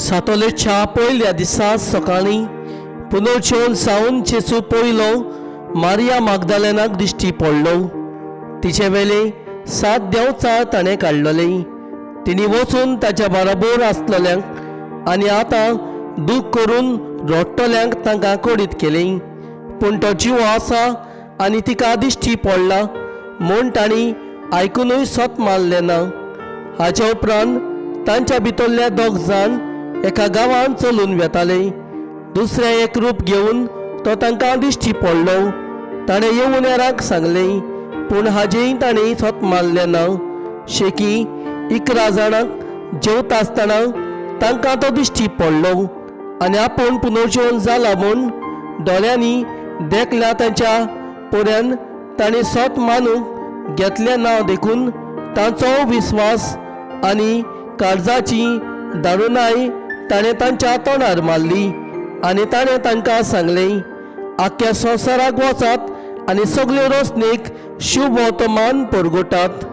सातोलेच्या पयल्या दिसा सकाळीं पुनर्जेवन सावन जेजू पयलो मारिया मागदालेनाक दिश्टी पडलो. तिचे वेले सात देंवचार ताणें काडलेले. तिणी वचून ताच्या बराबर आसलेल्यांक आनी आतां दूख करून रडटल्यांक तांकां कळीत केलें. पूण तो जीव आसा आनी तिका दिश्टी पडला म्हूण तांणी आयकुनूय सत मानलें ना. हाच्या उपरांत तांच्या भितरल्या दोग जाण एका गांवांत चलून वेताले. दुसरें एक रूप घेवन तो तांकां दिश्टी पडलो. ताणें येवन हेरांक सांगलें, पूण हाजेंय ताणें सत मानलें ना. शेकी 11 जाणांक जेवता आसतना तांकां तो दिश्टी पडलो आनी आपूण पुनर्जीवन जाला म्हूण दोळ्यांनी देखल्या तांच्या पर्यंत ताणें सत मानूंक घेतलें ना. देखून तांचो विस्वास आनी काळजाची दारुणाय ताणें तांच्या तोंडार मारली आनी ताणें तांकां सांगलें, आख्ख्या संवसाराक वचात आनी सगल्यो रोसणेक शुभ वर्तमान परगटात.